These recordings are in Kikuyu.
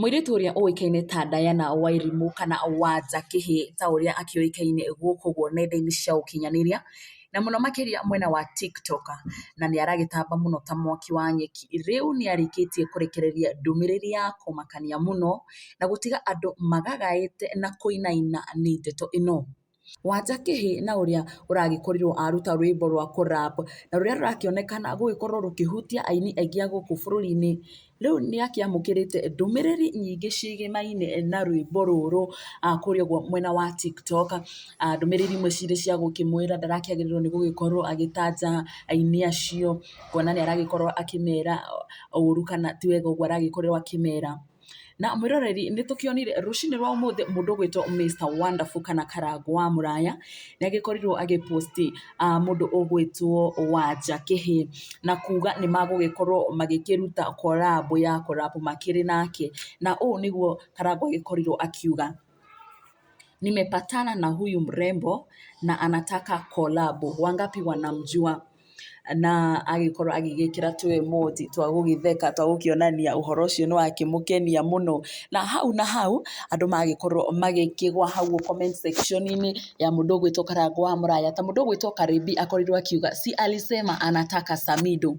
Mũirĩtu ũrĩa ũĩkaine ta Diana Wairimu kana Wanja Kĩhĩ ta ũrĩa akĩũĩkaine gũkũ ũguo nenda-inĩ cia ũkinyanĩria, na mũno makĩria mwena wa TikTok, na nĩ aragĩtamba mũno ta mwaki wa nyeki. Rĩu nĩ arĩkĩtie kũrekereria ndũmĩrĩri ya kũmakania mũno, na gũtiga andũ magagaĩte na kũinaina nĩ ndeto ĩno. Wanja Kĩhĩ na ũrĩa ũragĩkorirwo aruta rwĩmbo rwa kũ rap, na rũrĩa rũrakĩonekana gũgĩkorwo rũkĩhutia aini aingĩ a gũkũ bũrũri-inĩ, rĩu nĩ akĩamũkĩrĩte ndũmĩrĩri nyingĩ ciĩgĩmaine na rwĩmbo rũrũ kũrĩa ũguo mwena wa TikTok, ndũmĩrĩri imwe cirĩ cia gũkĩmwĩra ndarakĩagĩrĩirwo nĩ gũgĩkorwo agĩtanja aini acio, kuona nĩ aragĩkorwo akĩmera ũru kana ti wega ũguo aragĩkorwo akĩmera. Na mwĩroreri nĩ tũkĩonire rũcinĩ rwa ũmũthĩ mũndũ ũgwĩtwo Mr Wonderful kana Karangũ wa Mũraya nĩ agĩkorirwo agĩposti mũndũ ũgwĩtwo Wanja Kĩhĩ na kuga nĩ magũgĩkorwo magĩkĩruta collab ya kũrap makĩrĩ nake, na ũũ nĩguo Karangũ agĩkorirwo akiuga: "Nimepatana na huyu mrembo na anataka collab, wangapi wanamjua?" Na agĩkorwo agĩgĩkĩra tũ emoji twa gũgĩtheka twa gũkĩonania ũhoro ũcio nĩ wakĩmũkenia mũno. Na hau na hau andũ magĩkorwo magĩkĩgwa hau comment section-inĩ ya mũndũ ũgwĩtwo Karangũ wa Mũraya, ta mũndũ ũgwĩtwo Karĩmbi akorirwo akiuga, "Si alisema anataka Samido."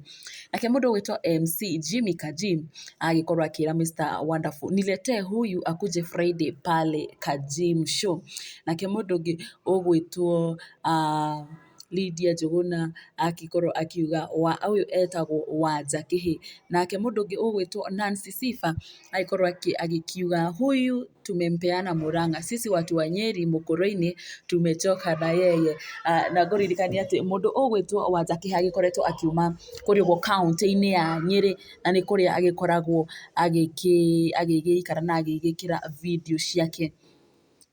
Nake mũndũ ũgwĩtwo MC Jimmy Kajim agĩkorwo akĩra Mr Wonderful, "Niletee huyu akuje Friday pale Kajim Show." Nake mũndũ ũngĩ ũgwĩtwo Lydia Njũgũna akĩkorwo akiuga wa ũyũ etagwo Wanja Kĩhĩ. Nake mũndũ ũngĩ ũgwĩtwo Nancy Sifa agĩkorwo agĩkiuga, "Huyu tumempeana Murang'a, sisi watu wa Nyeri Mukurwe-inĩ tumechoka na yeye." Na ngũririkania atĩ mũndũ ũgwĩtwo Wanja Kĩhĩ agĩkoretwo akiuma kũrĩa ũguo kaũntĩ-inĩ ya Nyĩrĩ, na nĩ kũrĩa agĩkoragwo agĩgĩikara na agĩgĩkĩra video ciake.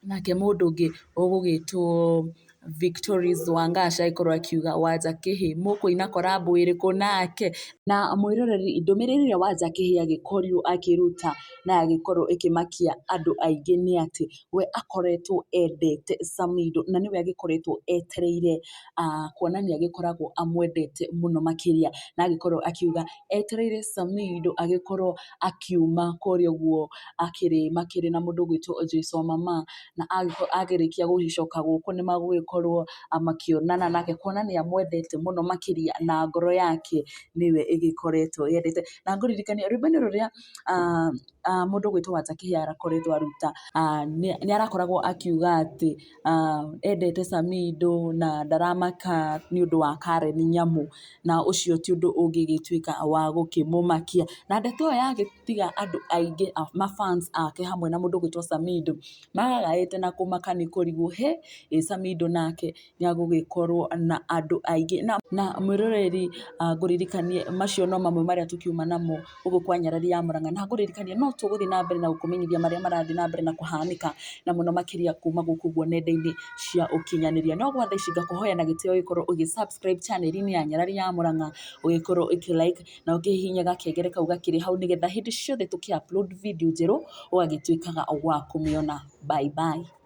Nake mũndũ ũngĩ ũgũgĩtwo Victoris Wangaca agĩkorwo akiuga, "Wanja Kĩhĩ mũkũina collab ĩrĩkũ nake?" Na mwĩroreri, ndũmĩrĩri ĩrĩa Wanja Kĩhĩ agĩkorirwo akĩruta na agĩkorwo ĩkĩmakia andũ aingĩ nĩ atĩ we akoretwo endete Samido na nĩwe agĩkoretwo etereire, kuona nĩ agĩkoragwo amwendete mũno makĩria, na agĩkorwo akiuga etereire Samido agĩkorwo akiuma kũrĩa ũguo akĩrĩ makĩrĩ na mũndũ ũgwĩtwo Joyce wa Mama, na agĩrĩkia gũgĩcoka gũkũ nĩ magũgĩkorwo makĩonana nake, kuona nĩ amwendete mũno makĩria na ngoro yake nĩwe ĩgĩkoretwo yendete. Na ngũririkanie rwĩmbo-inĩ rũrĩa mũndũ ũgwĩtwo Wanja Kĩhĩ arakoretwo aruta, nĩ arakoragwo akiuga atĩ endete Samido na ndaramaka nĩ ũndũ wa Karen Nyamu, na ũcio ti ũndũ ũngĩgĩtuĩka wa gũkĩmũmakia. Na ndeto ĩyo yagĩtiga andũ aingĩ ma fans ake hamwe na mũndũ ũgwĩtwo Samido magagaĩte na kũmaka nĩ kũrigwo he ĩ Samido nake nĩ agũgĩkorwo na andũ aingĩ. Na mwĩroreri, ngũririkanie macio no mamwe marĩa tũkiuma namo gũkũ kwa Nyarari ya Mũrang'a, na ngũririkanie no tũgũthiĩ na mbere na gũkũmenyithia marĩa marathiĩ na mbere na kũhanĩka, na mũno makĩria kuma gũkũ ũguo nenda-inĩ cia ũkinyanĩria. No gwa thaa ici ngakũhoya na gĩtĩo ũgĩkorwo ũgĩ subscribe channel-inĩ ya Nyarari ya Mũrang'a, ũgĩkorwo ũkĩ like na ũkĩhihinya gakengere kau gakĩrĩ hau, nĩgetha hĩndĩ ciothe tũkĩ upload video njerũ ũgagĩtuĩkaga wa kũmĩona. Bye bye.